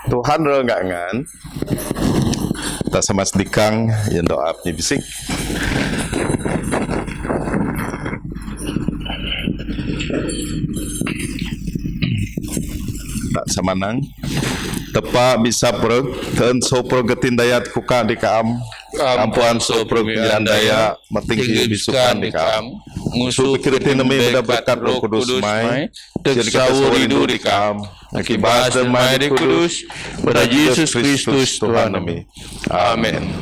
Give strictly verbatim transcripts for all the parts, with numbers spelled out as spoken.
Tuhan rengga ngan. Ta sama sdikang, yan doa pnyi bisik. Ta sama nang. Tepa bisa preg, ten so preg getin dayat kuka di kaam. Ampuan so preg pengiran daya, mating ki bisukan di kaam. Ngusu pikir ti nami beda berkat Roh Kudus mai, tek sawu rindu di kaam. Aki bas dan mai di Kudus, pada Yesus Kristus Tuhan nami. Amin.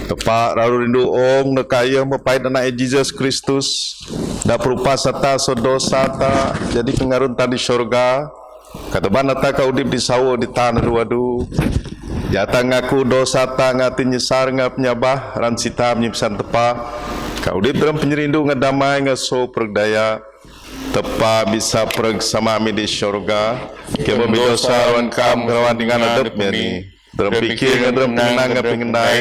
Tepa raru rindu ong neka iya mepait anak Jesus Kristus, da perupa sata so dosa ta, jadi pengarun ta di syurga, Kadeban ata ka udip di sawo di tan ruadu. Jata ngaku dosa ta ngati nyesar nga penyabah ran sita menyimpisan tepa. Ka udip dalam penyerindu nga damai nga so pergdaya. Tepa bisa perg sama mi di syurga. Kema mi dosa rawan kam rawan dengan adep meni. Dalam pikir nga dalam pengenang nga pengendai.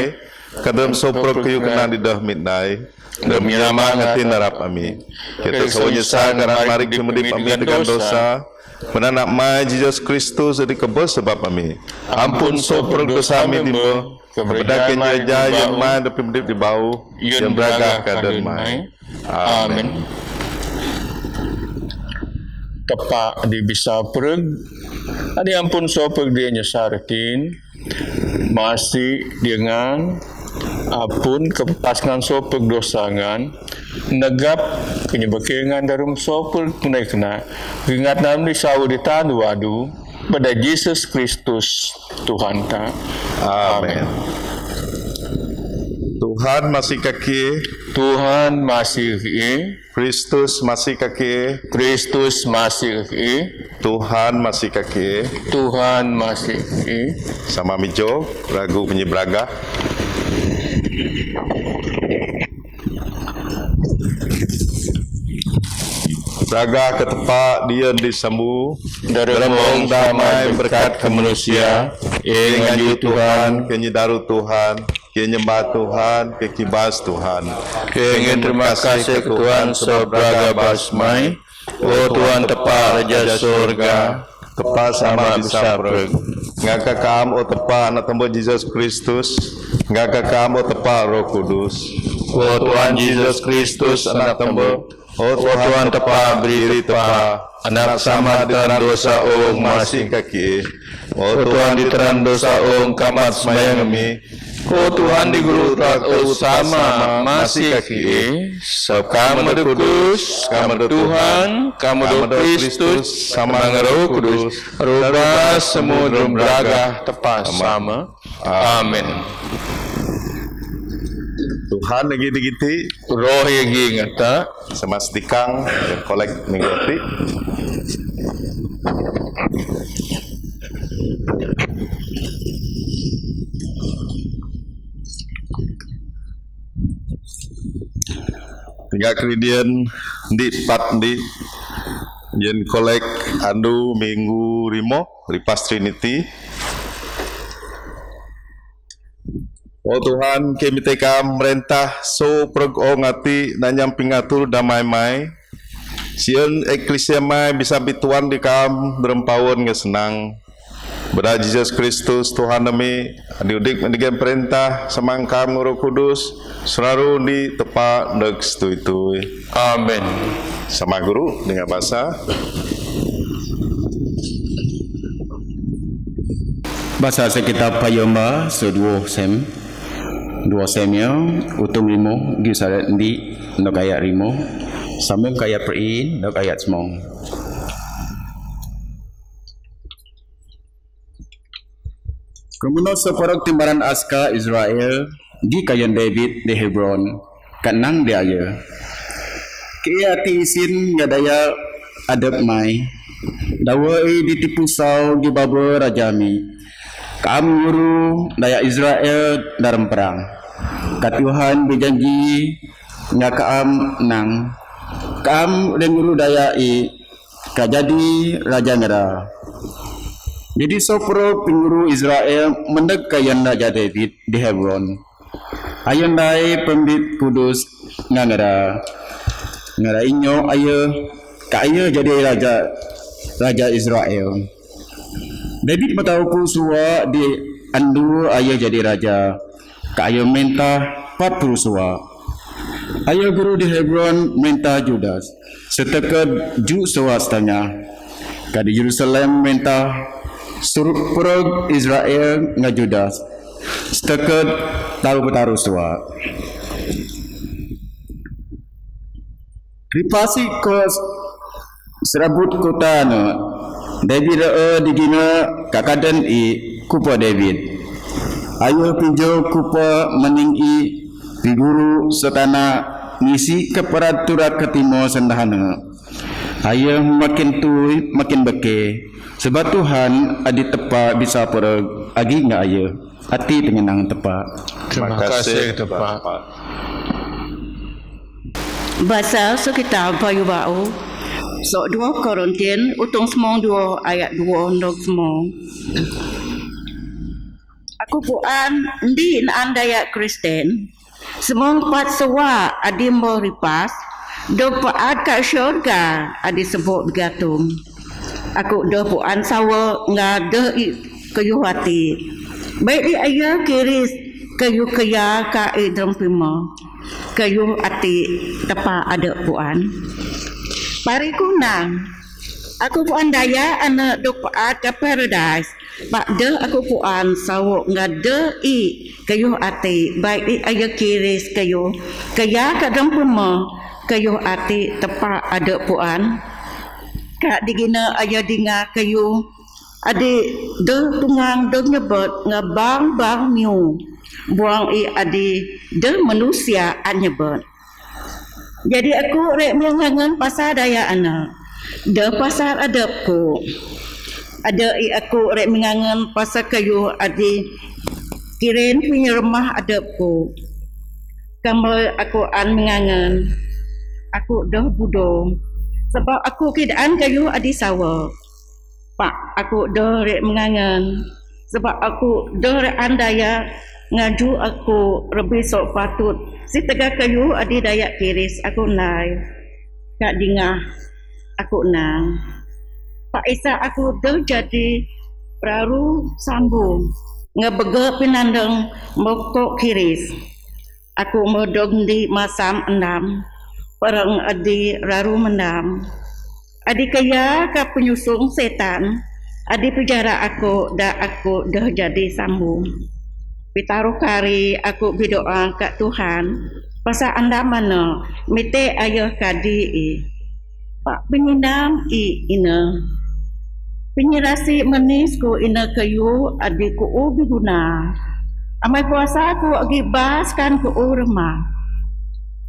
Ka dalam so perg kayu kenang di dah midnai. Dalam nyama nga tin darap ami. Kita so nyesar nga rat mari kemudip ami dengan dosa. Menanap mai Jesus Kristus jadi kebos sebab ami. Ampun so perg dosa ami di mo. Kepada kenya jaya mai dapi mudip di bau. Yang beragah kadan mai. Amin. Tepa di bisa perg. Adi ampun so perg dia nyesar tin. Masi dia ngan. Ampun kepas ngan so perg dosa ngan. Negap kenyebakengan darum so perg kena kena. Ingat nam di sawu di tan wadu. Pada Jesus Kristus Tuhan ta. Amin. Tuhan masih kaki. Tuhan masih kaki. Kristus masih kaki. Kristus masih kaki. Tuhan masih kaki. Tuhan masih kaki. Sama mijo ragu penyebraga. Raga ketepa dia di sambu. Dalam ong damai berkat ke manusia. Ingan ju Tuhan. Kenyedaru Tuhan. Kenyembah Tuhan. Kekibas Tuhan. Kengen terima kasih ke Tuhan sebab raga bas mai. O Tuhan tepa raja surga. Tepa sama bisa preg. Ngaka kam o tepa anak tembo Jesus Kristus. Ngaka kam o tepa Roh Kudus. O Tuhan Jesus Kristus anak tembo. O Tuhan tepa berdiri tepa. Anak sama di teran dosa ong masih kaki. O Tuhan di teran dosa ong kamat semayang mi. O Tuhan di guru trakta utama masih kaki. Sab kama do Kudus, kama do Tuhan, kama do Kristus, sama Roh Kudus. Roba semua drum beragah tepa sama. Amin. Tuhan lagi digiti. Roh lagi ngata. Sama sedikang, kolek minggu ti. Tinggal kemudian di pat di yen kolek andu minggu rimo, ripas Trinity. O Tuhan, kemite kam merentah so prog ong ati nanyam pingatur damai mai. Sien eklisia mai bisa bituan di kam berempawon ngesenang. Beda Jesus Kristus Tuhan nami, diudik dengan perintah samangkam Roh Kudus, selalu di tepa dek setui-tui. Amin. Sama guru dengan bahasa. Basa sa kitab Payoma, so duo Sem, duo Samuel, utong limo, gi sarat ndi, nok ayat limo, sambung ka ayat prin, nok ayat semong. Kumuno so porok timbalan aska Israel, gi kayon David di Hebron, ka nang di aye. Ki ati isin nga daya adep mai. Dawa i di tipu sau di baba raja mi. Ka am nguru daya Israel dalam perang. Ka Tuhan bijanji nga ka am nang. Ka am denguru daya i ka jadi raja ngara. Jadi so porok penguru Israel mendek kayon raja David di Hebron. Aye ndai pembit kudus nga ngara. Ngara inyo aye ka aye jadi raja, raja Israel. David matau ku sua di andu aye jadi raja. Ka aye menta pat puru sua. Aye guru di Hebron menta Judas. Seteked ju sua setengah. Ka di Jerusalem menta suruk pereg Israel nga Judas. Seteked taru petaru sua. Ripasi kos serabut kota ne. David rae di gina ka kaden i kupa David. Aye pinjo kupa mening i piguru setana ngisi ke peraturan ke timo sendahana. Aye makin tui, makin beke. Sebab Tuhan adi tepa bisa pereg agi nga aye. Ati penyenang tepa. Terima kasih, tepa. Basa so kitab Payubau. So duo Korintian, utong semong duo ayat duo ndok semong. Aku puan ndi naan daya Kristen. Semong pat sewa adi mbo ripas, do paat ka syurga adi sebo begatung. Aku do puan sawa nga de i kayuh ati. Baik i aye kiris kayuh kaya ka i drem pima. Kayuh ati tepa ade puan. Pari ku nang. Aku puan daya ane do paat ka paradise. Pak de aku puan sawo nga de i kayuh ati, baik i aye kiris kayuh, kaya ka drem pema kayuh ati tepa ade puan. Ka digina aye dinga kayuh, adi de tungang de nyebet nga bang bang miu, buang i adi de manusia anyebet. Jadi aku rek mengangen pasal daya anak. De pasal adep ku. Ada i aku rek mengangen pasal kayu adi kiren punya rumah adep ku. Kambai aku an mengangen. Aku dah budo. Sebab aku kidaan kayu adi sawa. Pak, aku deh rek mengangen. Sebab aku deh rek andai ya ngaju aku lebih sok patut. Si tegak kayu adi dayak kiris aku nai. Kak dingah aku nang. Pak Isa aku deh jadi raru sambung. Ngebege pinandeng mokok kiris. Aku modog ndi masam endam, pereng adi raru mendam. Adi kaya ka penyusung setan, adi pejara aku da aku deh jadi sambung. Pitaruh kari aku bidoa ka Tuhan, pasal endam mana mite ayah kadi i. Pak penyinam i ina. Penyirasi manis ku ina kayu adi ku u biguna. Amai kuasa ku agi bas kan ku u remah.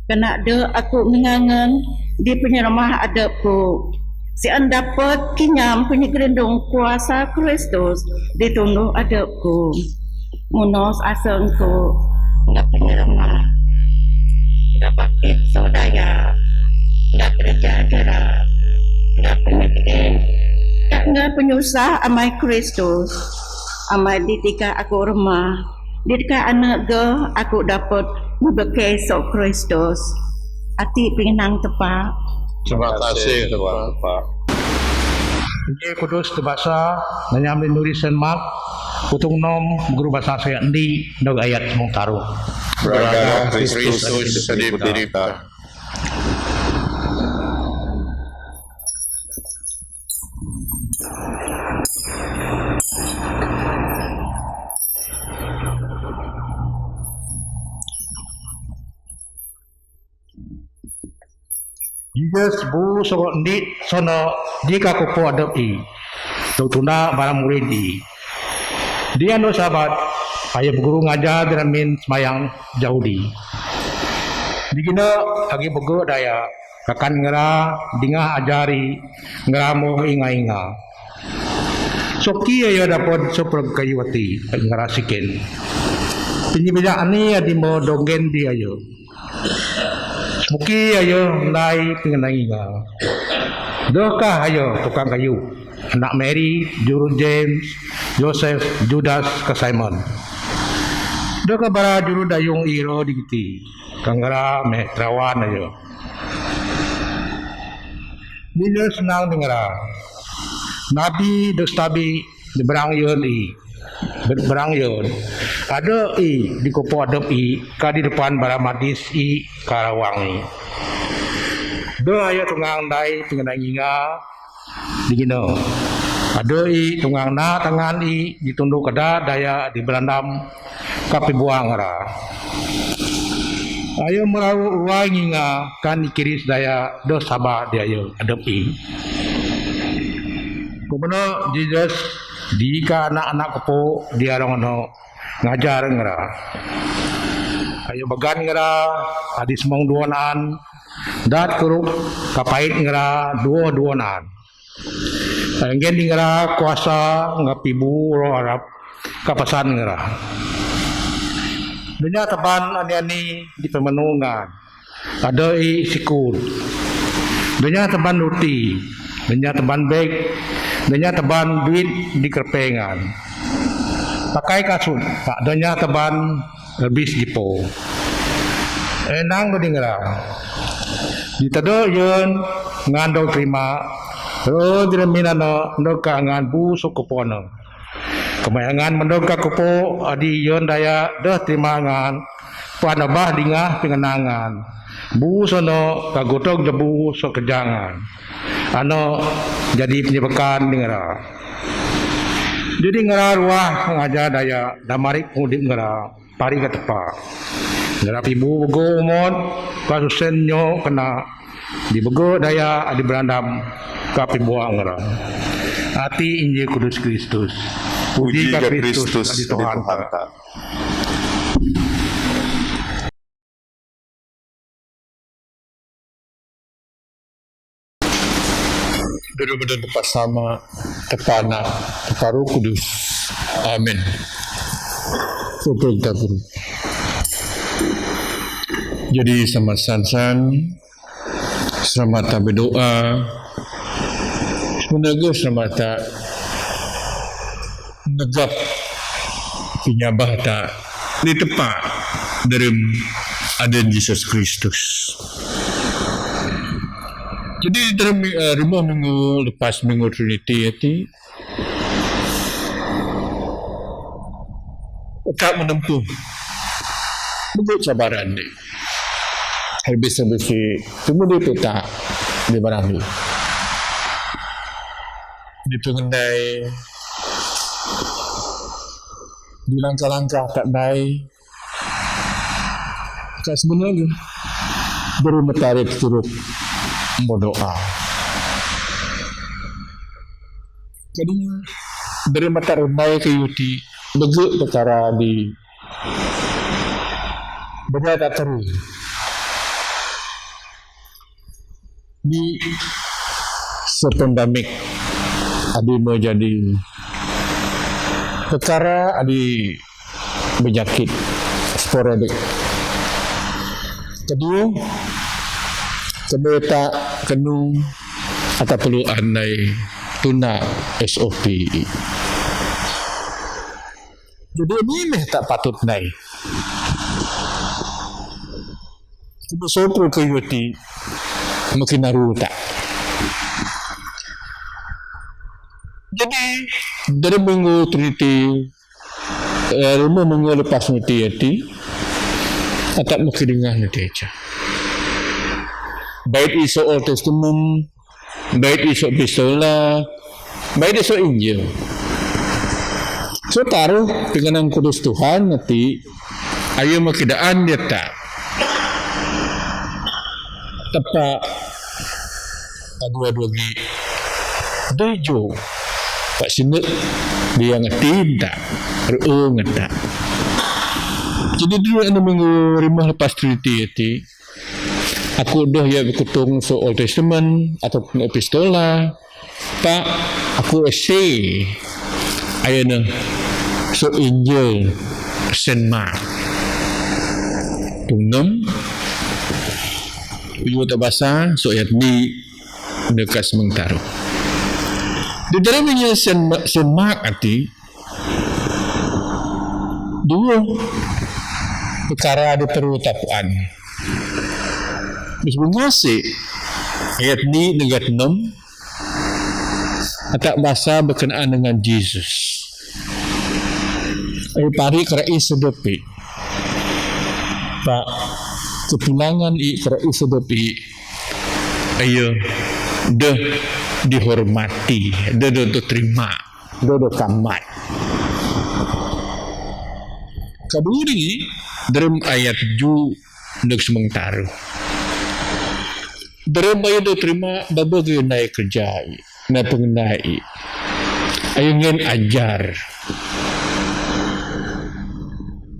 Kena de aku mengangen di penyeremah adep ku. Si an dapat kinyam penyegerindung kuasa Kristus di tunduh adep ku. Munos aseng ku. Enggak penyeremah. Enggak pakai saudaya. Enggak kerja jera. Enggak penyakit. Enggak penyusah amai Kristus. Amai ditika aku remah. Ditika anak ge aku dapat mebekei sok Kristus. Ati pinang tepa. Terima kasih tepa. Injil Kudus tebasa nanyam di nuri Saint Mark, utung nom guru basa saya endi, nog ayat semung taruh. Berada Kristus di diri ta. Jisus bu sogo nik sono di ka kopo adep i, tu tunda bara murid i. Di anu Sabat, ayo beguru ngajar di ramin sembahyang Jahudi. Di gino agi bego daya, kakan ngera dingah ajari ngera mo inga-inga. Soki ayo dapot sopreg kayu ati ngera sikin. Pinyi bijak ani adi mo donggen di ayo. Muki ayo nai pingenai nga. Doka ayo tukang kayu. Anak Mary, juru James, Joseph, Judas, ka Simon. Doka bara juru dayung iro digiti. Kangara meh trawan ayo. Bila senang dingara. Nabi dostabi di berang yon i. Berang yon. Ada i di kopo adep i, ka di depan bara madis i, ka rawang i. Do ayo tungang dai pingenai nginga, di gino. Ada i tungang na tangan i, di tunduk kada daya di berandam, ka pibuang ra. Ayo merau ruai nginga, kan ikiris daya, do saba di ayo adep i. Kumeno Jisus di ka anak-anak kepo di arong no ngajar ngera. Ayo bagan ngera, adi semong duonan, dat keruk kapait ngera duo duonan. Anggen ngera kuasa ngapi bu roh Arab kapasan ngera. Denya teban ani-ani di pemenungan. Ada i sikut. Denya teban ruti. Denya teban beg. Denya teban duit di kerpengan. Pakai kasut, tak denya teban habis dipo. Enang do dingera. Di tado yon ngandong terima. Ro dira minano ndo ka ngan bu sokopono. Kemayangan mendong ka kupo adi yon daya deh terima ngan. Panabah dingah pengenangan. Bu sono ka gotong jabu so kejangan. Ano jadi penyebakan dingera. Jadi ngera ruah ngajar daya damarik pengudip ngera pari ka tepa. Ngera pibu bego umot ka susen nyo kena di bego daya adi berandam ka pibuang ngera. Ati Injil Kudus Kristus. Puji ka Kristus adi Tuhan ta. Duru beden tepa sama, tepa anak, tepa Roh Kudus. Amin. Betul tak guru. Jadi sama sansan, selamat berdoa. Sebenarnya selamat tak negap pinyabah tak di tepa derem aden Yesus Kristus. Jadi derem uh, lima minggu lepas minggu Trinity ati tak menempuh begut sabaran ni. Habis-habis si kemudian tak di barang ni. Di pengendai di langkah-langkah tak dai. Ka sebenarnya baru metarik turut berdoa. Jadi dari mata rendai ke yuti bege perkara di benda tak teru. Di sepandemik adi menjadi perkara adi penyakit sporadik. Kedua, kena tak kenu atau perlu andai tuna S O P. Jadi ini meh tak patut nai. Kena sopro ke yuti makin naru tak. Jadi dari minggu Trinity eh, lima minggu lepas nanti ati atap mesti dengar nanti aja. Baik isu Old Testament, baik isu pistola, baik isu Injil. So taruh pengenang kudus Tuhan nanti ayo makidaan dia tak tepat Adu-adu agi. Dai jo. Pak sinek dia ngatin tak. Ru'ung tak. Jadi dulu anu minggu rimah lepas Trinity ti. Aku dah ya berkutung so Old Testament ataupun epistola. Pak, aku essay. Ayana so Injil Saint Mark. Tung enam. Uyu tak basa so ayat ni dekat sementara. Di dalam Injil Saint Ma-, Saint Mark ati, dua perkara diperlu tapuan. Bis mengasi ayat ni dengan enam, atak basa berkenaan dengan Jesus. Ai pari kerai sedepi. Pak, kepulangan i kerai sedepi. Ayo, deh dihormati, deh deh diterima, deh deh kamat. Kedua ni, dalam ayat ju neg sementara. Dalam ayo deh terima, baba ge nai kerja i, nai pengenai i. Ayo ngen ajar.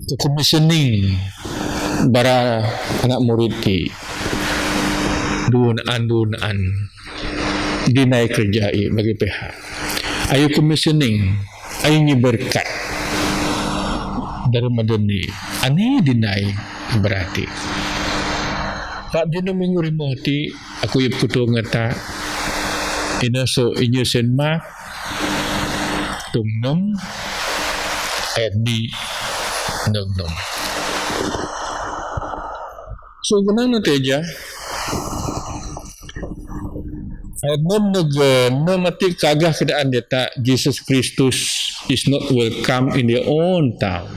Ke commissioning bara anak murid ti. Dun an, dun an. Dinai kerja i bagi pihak. Ayo commissioning, ayo nyi berkat. Dalam adon ni, ani dinai berarti. Pak dino minggu rimah ti, aku ip kutu ngata. Ina so Injil Saint Mark, tung enam, ayat ni, tung enam. So, gunana teja. Ayat enam nege, enam ati kagah keadaan dia tak, Jesus Kristus is not welcome in their own town.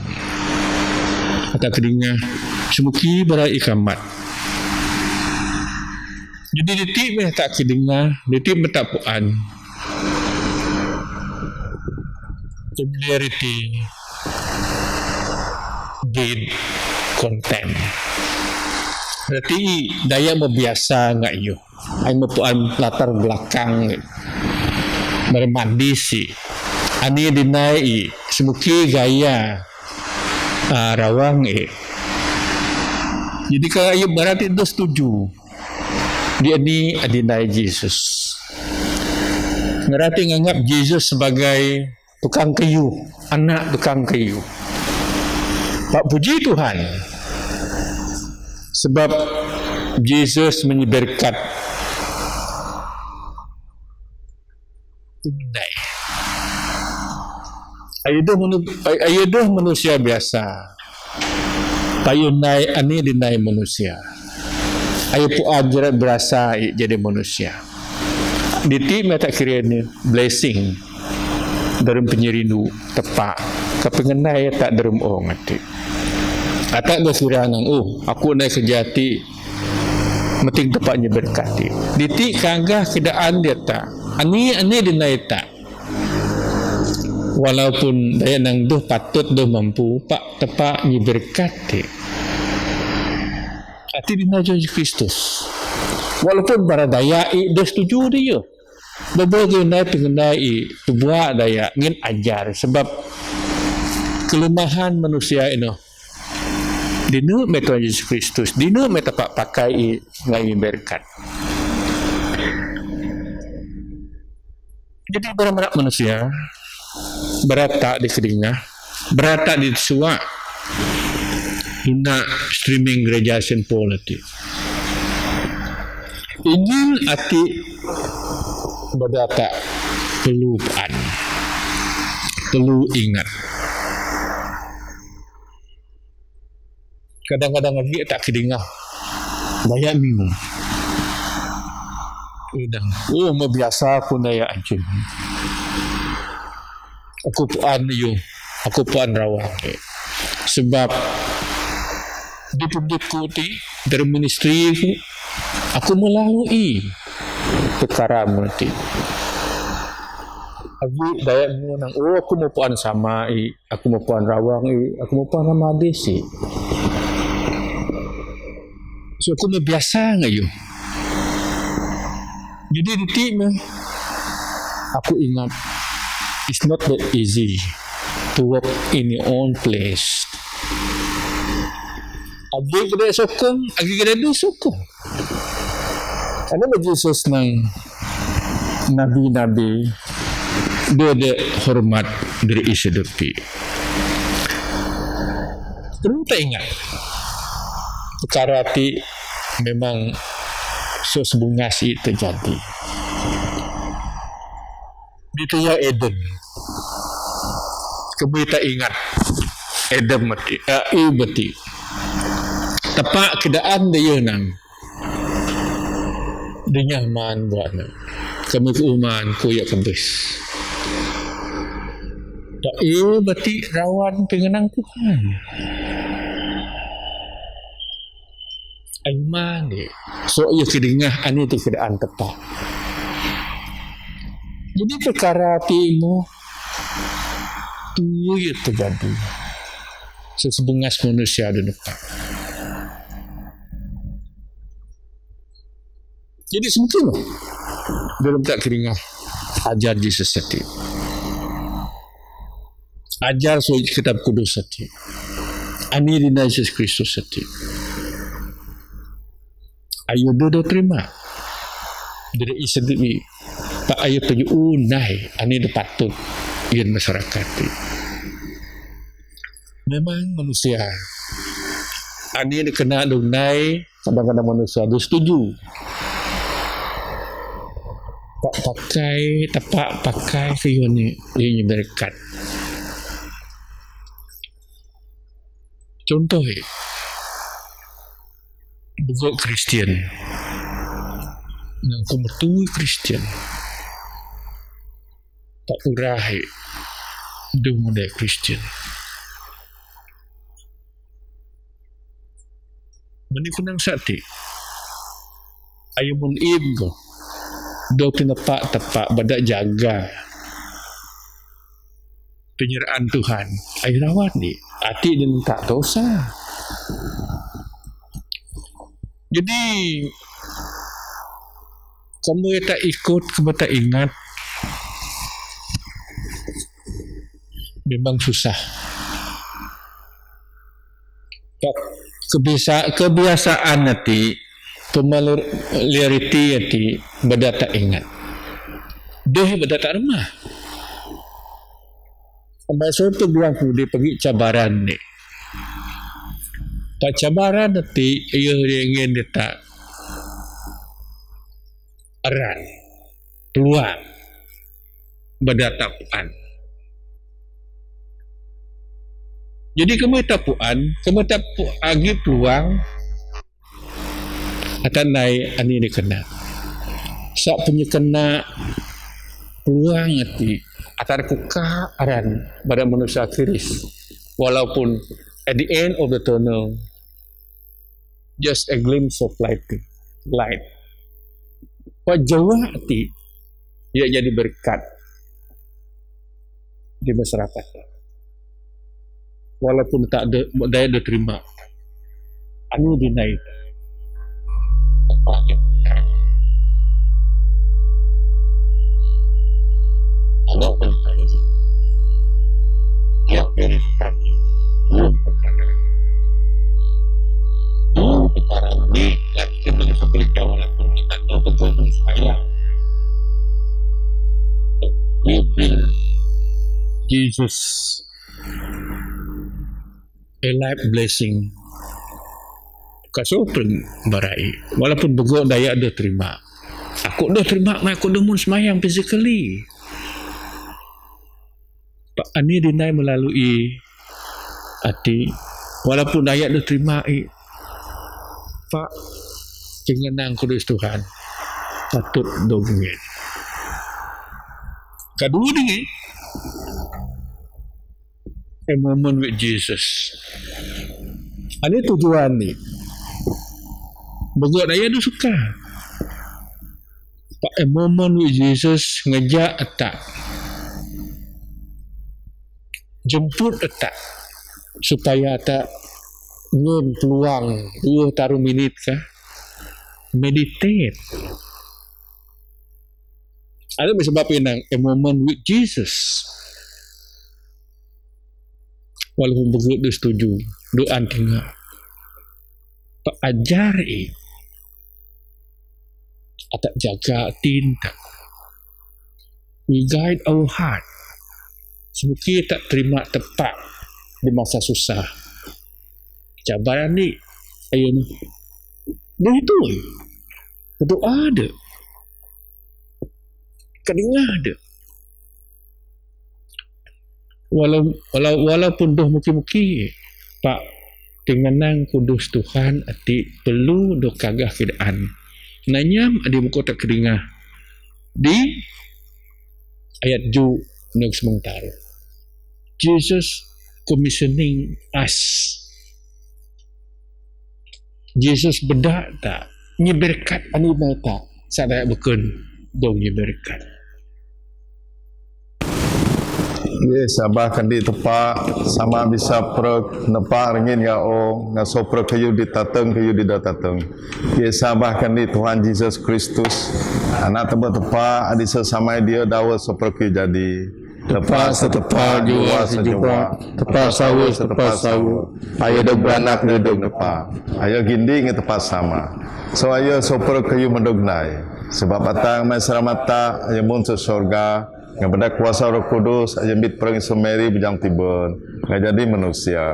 Kata kedinga, semuki bara ikamat. Jadi, diti meh tak kedinga, diti meh tak puan. Familiarity breed contempt. Berarti daya mebiasa ngai yu. Ai mepuan latar belakang. Bermandi si. Ani dinai i. Semuki gaya. Ah, rawang i. Jadi kalau ayu berarti tu setuju. Dia ni adinai Jesus. Ngerati nganggap Jesus sebagai tukang kayu, anak tukang kayu. Pak puji Tuhan. Sebab Jesus menyeberkat Undai. Ayu dah manu-, ay-, ayu dah manusia biasa. Payu nai ani dinai manusia. Ayu puan jerat berasa i jadi manusia. Diti mata kira ni blessing. Dalam penyerindu tepak. Kepengenai tak dalam orang ati. Atak dah kira nang, oh, aku nai kejati. Meting tepak nyeberkati. Diti kagah kedaan dia tak. Ani, ani dinai tak. Walaupun daya nang duh patut duh mampu, pak tepak nyeberkati. Ati dinai Yesus Kristus. Walaupun bara daya i duh setuju dia. Bebel dinai pengenai i tubuak daya ngin ajar sebab kelemahan manusia ino. Dina meh Tuhan Yesus Kristus, dina meh tepak pakai i ngai berkat. Jadi, bara marak manusia, berata di kedinga, berata di suak, guna streaming gereja Saint Paul ati. Injil ati berata perlu puan, perlu ingat. Kadang-kadang lagi tak kedinga. Banyak bingung. Kadang, oh, mebiasa aku naya anjing. Aku puan yu, aku puan rawang. Sebab di punditku ti, dari ministry ku, aku melalui perkara mati. Aku daya nang, oh, aku mau puan sama i. Aku mau puan rawang i, aku mau puan ramadis i. So, aku mau biasa ngai yu. Jadi, diti meh, aku ingat, it's not that easy to walk in your own place. Agi kade sokong, agi kade disokong. Anu bagi Jesus nang nabi-nabi, dua de hormat diri isa depi. Perlu ta ingat, perkara ti memang sesebungas i terjadi. Di tengah Eden. Kami ta ingat Adam mati, eh, Eve mati. Tepa keadaan dia nang. Dia nyaman buatnya. Kami ke uman ku ya kebis. Tak Eve mati rawan pengenang Tuhan. Aiman dia. So, ia kedengah ani tu keadaan tepa. Jadi, perkara ti mu tu ia terjadi. Sesebungas manusia ada depa. Jadi, semungkin dalam tak kedengah ajar Jesus sati. Ajar so Kitab Kudus sati. Ani dina Jesus Kristus sati. Ayu dua terima. Diri isa diri. Tak ayu tuju unai. Ani de patut. Ian masyarakat ti. Memang manusia. Ani de kena dunai. Kadang-kadang manusia de setuju. Tak pakai, tepa pakai ke ian ni. Ian ni berkat. Contoh, eh, bego Kristian. Nang ku mertui Kristian. Tak urah, eh, dum de Kristian. Meni kunang sati. Ayu mun im ko. Do pina tepa, tepa bada jaga. Penyerahan Tuhan. Ayu rawat ni. Ati dan tak dosa. Jadi, kamu tak ikut, kamu tak ingat. Memang susah. Tak kebiasa-, kebiasaan ati, familiarity ati, bada tak ingat. Deh bada tak remah. Ambai so tu bilang ku dia pergi cabaran ni. Tak cabaran ati, ia dia ingin dia tak erat. Peluang. Bada tak puan. Jadi, kami tak puan, kami tak pu-, agi peluang, akan naik ani dikena. Sa punya kena peluang ati, akan kuka aran bada manusia kiris. Walaupun at the end of the tunnel, just a glimpse of light, light. Pajawati, ia jadi berkat di masyarakat. Walaupun tak ada, daya diterima. Anu dinai. Jesus, a life blessing. Kaso pun barai. Walaupun bego daya dah terima. Aku dah terima, mai aku dah mun semayang physically. Pak, ani dinai melalui ati. Walaupun daya dah terima, i. Pak, pengenang kudus Tuhan. Patut dongeng. Kedua dongeng. A moment with Jesus. Ani tujuan ni. Bego daya tu suka. Pak, a moment with Jesus ngejak tak. Jemput tak. Supaya tak ngun peluang dua taruh minit kah. Meditate. Ada meh sabab inang a moment with Jesus. Walaupun buguk du setuju, du anti nga. Paajar i. Atak jaga atin ta. We guide our heart. Semuki tak terima tepat di masa susah. Cabaran ni, ayo ni. Dia itu. Berdoa ada. Kadingah ada. Walau, walau, walaupun doh muki-muki, pak, tinganang kudus Tuhan ati perlu doh kagah kidaan. Nanyam adi buku tak kadingah. Di ayat ju nang sementara. Jesus commissioning us. Jesus bedak tak? Nyi berkat anu mai tak? Sadaya bekun dong nyi berkat. Ye, sabah kandi tepa, sama bisa prek nepa ringin nga o, nga so prek kayu di tateng, kayu di da tateng. Ye, sabah kandi Tuhan Jesus Kristus, anak teba tepa, adi sesamai dia dawa so prek kayu jadi. Tepa setepa, jua sejua, tepa sawa setepa sawa. Ayo dok beranak dok nepa. Ayo gindi nge tepa sama. So ayo so prek kayu mendok nai. Sebab atang mai seramata, ayo mun so sorga, nge benda kuasa Roh Kudus, ayo mit perang so Mary bujang tibun, nge jadi manusia.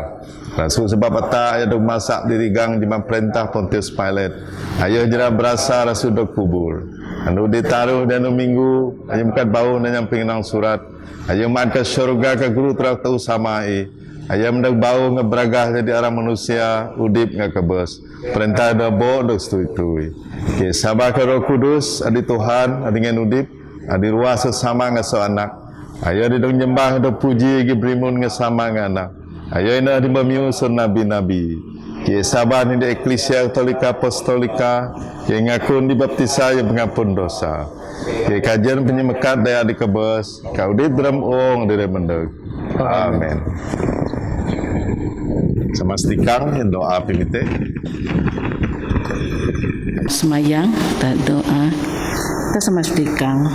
Rasul sebab atak ayo dok masak dirigang di man perintah Pontius Pilate. Ayo jera berasa rasul dok kubur. Anu ditaruh di anu minggu, ayo mengkat bau nanyam pingenang surat. Ayo mat ke syurga ke guru terak tau sama i. Ayo mendok bau nge beragah jadi arang manusia, udip nge kebes. Perintah dok bo dok setui-tui. Oke, sabah ke Roh Kudus, adi Tuhan, adi ngen udip, adi ruah sesama nge so anak. Ayo di dong nyembah do puji gi berimun nge sama nge anak. Ayo ina di memiu so nabi-nabi. Ki sabah ni di Eklisia Katolika Apostolika, ki ngakun di baptisa ya pengapun dosa. Ki kajen penyemekat daya di kebes, ka udip dalam ong di mendek. Amin. Sama setikang yang doa pimite. Semayang, ta doa, ta sama setikang.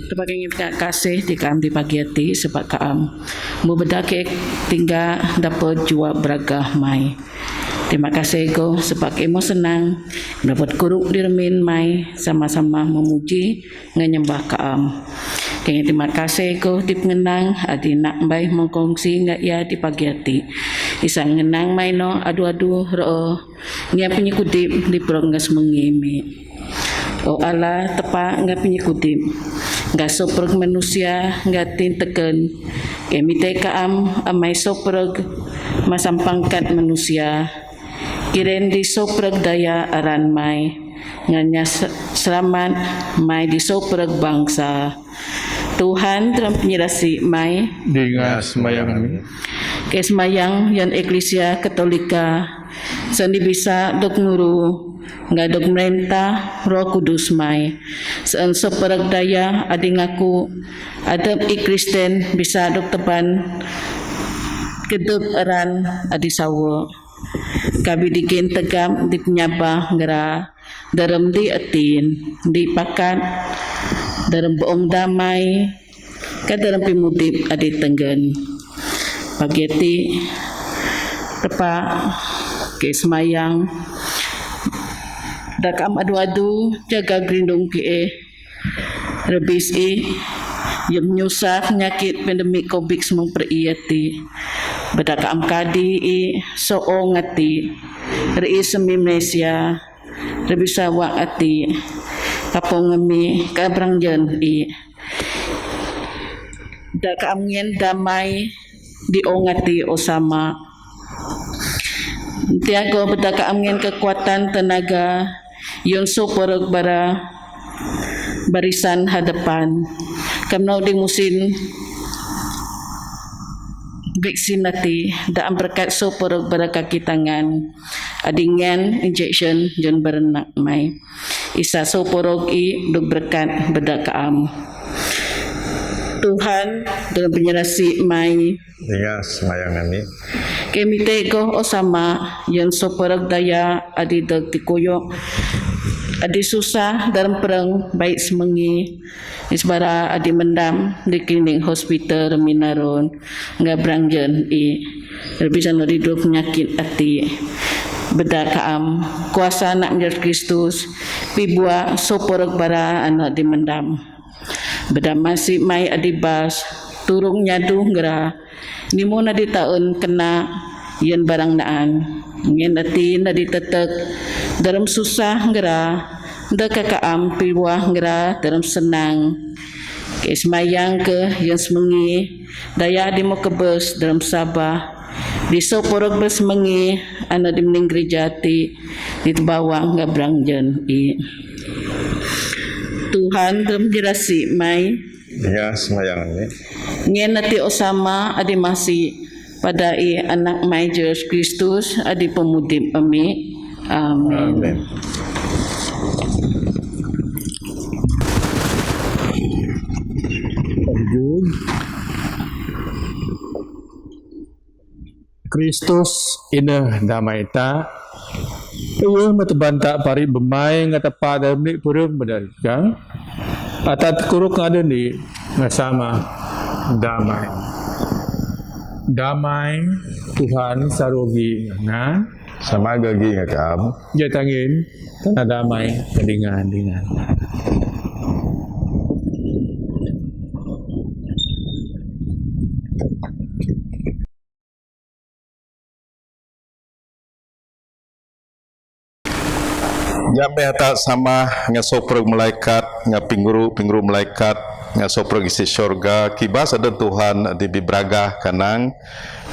Tepa kengit ka kasih di kaam di pagi ati sebab kaam. Mu bedak ke tinggal dapat jua beragah mai. Terima kasih ko sebab ke mo senang dapat kuruk di remin mai sama-sama memuji ngenyembah kaam. Kengit terima kasih ko di pengenang adi nak bai mengkongsi nge ia di pagi ati. Isa ngenang mai no adu-adu roh Nga penyekudip di perok nga semengimi. O Allah, tepa nga penyekudip. Nga soprek manusia, nga tinteken. Ke mite kaam, amai soprek, masam pangkat manusia. Kiren di soprek daya aran mai. Nga nyas-, selamat mai di soprek bangsa. Tuhan, dalam penyerasi mai. Dinga semayang ami. Ke semayang, yan Eklisia Katolika. Sendi bisa dok nguru, nga dok merentah Roh Kudus mai. Seen soprek daya adi ngaku, adep i Kristen bisa dok teban, kedep eran adi sawo. Kabi dikin tegap di penyabah ngera, dalam di atin, di pakat, dalam boong damai, ka dalam pimudip adi tenggen. Pagi ati, tepa, ke semayang, da kaam adu-adu, jaga gerindung ke eh, rebis i, yang nyusah penyakit pandemik covid sembilan belas ati. Beda kaam kadi i, soong ati, ri i semi Malaysia, rebis awak ati, kapong ngemi, kabrang jen i. Da kaam ngen damai, di ong ati o sama. Tiago beda kaam ngen kekuatan tenaga, yon soprek bara barisan hadapan. Kamno di musim vaksin ati, da am berkat soprek bara kaki tangan. Adi ngen injection, jon berenak mai. Isa soprek i dok berkat beda kaam. Tuhan, dalam penyerasi mai. Iya, semayang ami. Kemite goh o sama, yang soprek daya adi dek tikoyok. Adi susah dârâm preng bai smengi, isbara adi mendam di klinik hospital Minaron nga Brangjön i. Rabbi sano di duk nyakit ati. Beda kaam kuasa anak Yesus Kristus, pibua soporok bara anak di mendam. Beda masi mai adi bas, turung nyadu ngera, nimun adi taun kena, yen barang naan, ngen ati nadi tetek, dârâm susah ngera, deka kaam pibua ngera, dârâm senang. Ke smayang ke yen smengi, daya di mo kebes, dârâm sabah, di soporok bes mengi, anak di mening gereja ti, di tebawang nga Brangjön i. Tuhan dârâm jerasi mai. Ya, smayang ni. Ngen ati osama adi masi pada i anak mai Yesus Kristus adi pemudip ami. Amin. Amin. Kristus ina damai ta. Iya matebanta pari bemai ngata pada meni purung bedal kang. Atat kuruk ngada ni ngasama damai. Damai Tuhan sarogi ngan. Sama gagi ngakam. Jatangin tanah damai kedingan-dingan. Nyameh ata sama nga soprok malaikat, nga pinguru, pinguru malaikat, nga soprok isi syurga, kibas ada Tuhan di bibraga kanang,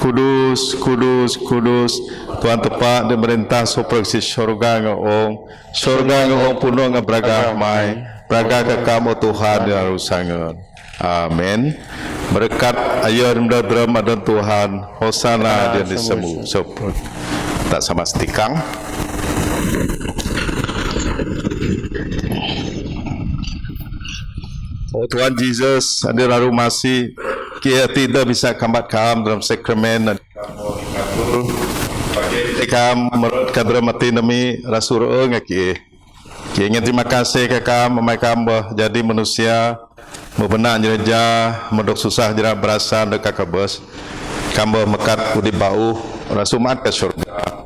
Kudus, kudus, kudus, Tuhan tepa di merintah soprok isi syurga nga ong, syurga nga ong puno nga braga mai, braga kakam o Tuhan di lalu sangat. Amin. Berkat ayah dan dram adan Tuhan. Hosana dia di semu. So, tak sama setikang. Oh Tuhan Jesus, ada lalu masih kia tidak bisa kambat kam dalam sakramen. Kam merut kadra mati nami rasur ngaki. Kingin terima kasih ke kam, mai kam bah jadi manusia, mebena jereja, medok susah jera berasa deka kebes. Kam bah mekat udi bau, rasumat ke syurga.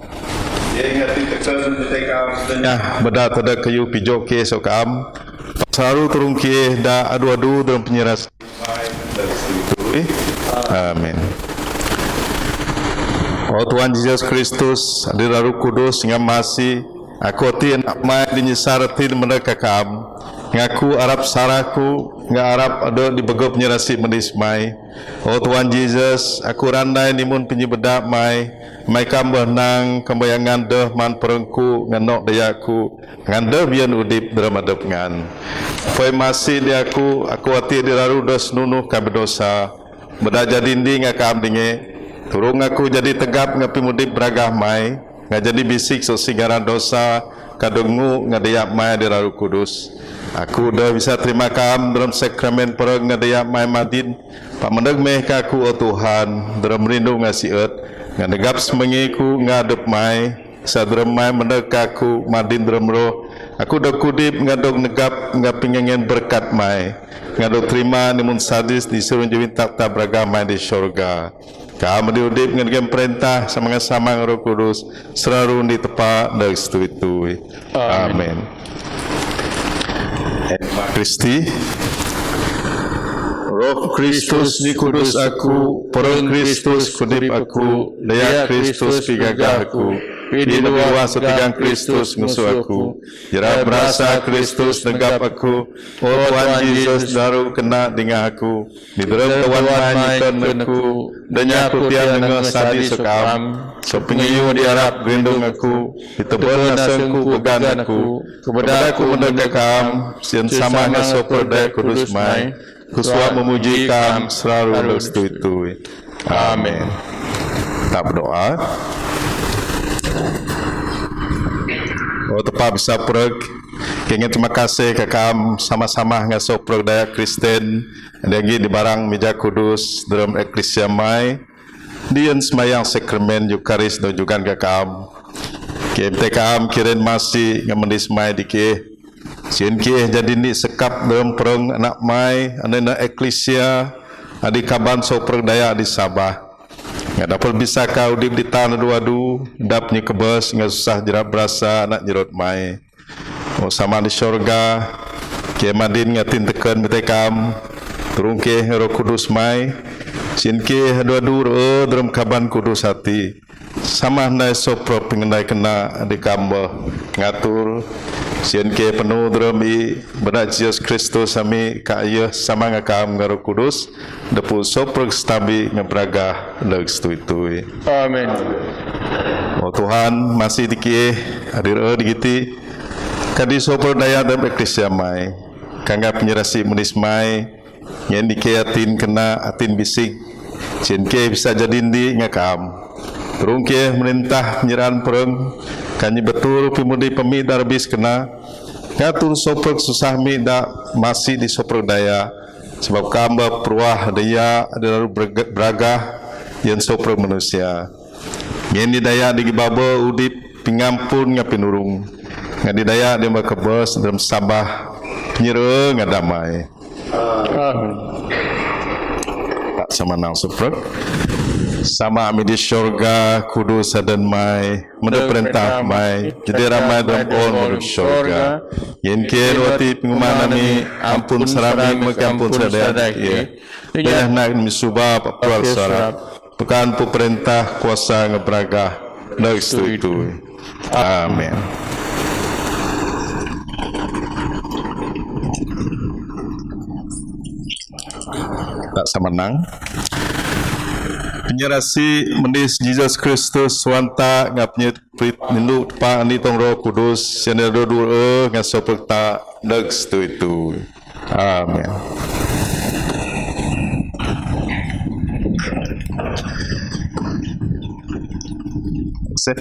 Kingin terima kasih ke kam, ya, beda tada kayu pijok ke so kam. Saru turun ke da adu-adu dalam penyeras. Amin. Oh Tuhan Jesus Kristus, di lalu kudus, nga masih, aku ati anak mai di nyisar ati di meneka kam. Ngaku arap saraku, nga arap ada di begop nyerasi menis mai. Oh Tuhan Jesus, aku randai nimun penyebedak mai. Mai kam bah nang, kambayangan deh man perengku, ngenok dayaku. Ngan deh bian udip dalam adep ngan. Poi masih di aku, aku ati di lalu deh senunuh ka berdosa. Beda jadi ndi nga kam dinge. Turung aku jadi tegap nga pimudip beragah mai. Nga jadi bisik so singaran dosa. Kadungu nga dayak mai di lalu kudus. Aku deh bisa terima kam dalam sakramen pereng nga dayak mai madin. Pak mendek meh ka aku o Tuhan. Dalam rindu nga siet. Nga negap semengiku nga adep mai. Sadrem mai mendek aku madin drem roh. Aku dok kudip ngadok negap nga pingangen berkat mai. Ngadok terima nimun sadis di surun jawin tak tak beragam mai di syurga. Kam di udip ngadok perintah sama sama Roh Kudus selalu di tepa dek setui-tui. Amin. Kristi. Roh Kristus di kudus aku, pereng Kristus kudip aku, daya Kristus pigagah aku. Pidi dua setegang Kristus ngusu aku. Jera berasa Kristus negap aku. O Tuhan Jesus daru kena dingah aku. Di dalam Tuhan mai nyikon aku. Danya aku tiang nengah sadi sekam. Sepingayu di arap gerindung aku. Di tebal nasengku pegan aku. Kepada aku mendeka kam. Sian sama ngasuh perdaya kudus mai. Kusuak memuji kam selalu dan setui-tui. Amin. Kita berdoa. Oh tepa bisa prek. Kengin terima kasih ke kam sama-sama ngasuh prek daya Kristen. Dagi di barang meja kudus dalam eklesia mai. Dien semayang sakramen Eukaris dan juga ke kam. Kengin te kam kirin masih ngemendis mai dikeh. Siên keh jadi ni sekap dơm prơng anak mai, anai na eklesia, adi kaban soprek daya di Sabah. Nga dapet bisa ka udip di tan adu-adu, dap ni kebes nga susah jerat berasa anak jerot mai. O Sama di sorga, keh madin nga tin teken mite kam, turun keh Roh Kudus mai, siên keh adu-adu re dơm kaban kudus hati. Sama handai soprek pengendai kena di kam beh ngatur, siên keh penuh dơm i bena Jesus Kristus ami ka yeh sama nga kam nga Roh Kudus, depu soprek setabi nga beragah leg setui-tui. Amin. O Tuhan, masih dikeh, hadir e digiti, kadi soprek daya dơm eklesia mai, kanga penyerasi menis mai, ngen dikeh atin kena atin bisik, siên keh bisa jadi ndi nga kam. Turun keh merintah penyeran preng, kanyi betul pimudi pemi darbis kena, ngatur soprek susah mi da masih di soprek daya, sebab kam beh peruah daya adi lalu beragah, beragah, yen soprek manusia. Ngen di daya di gibaba udip, pingampun nga pinurung. Nga di daya di ma kebes dơm Sabah, penyere nga damai. Amin. Tak sama nang soprek. Sama ami di sorga, kudus adan mai, medo perintah mai, jadi ramai dơm on medo sorga. Yen keh roti pengumuman ami, ampun serami, maka ampun sadaya. Iya. Dengan nak mi suba, apa suara. Tukan pu perintah kuasa nga beragah leg setui-tui. Amin. Tak sama nang. Penyerasi menis Jesus Kristus, suanta nga penyet prit nindu tepa ni tong Roh Kudus, siên adu-adu e nga soprek ta leg setui-tui. Amin. Sip.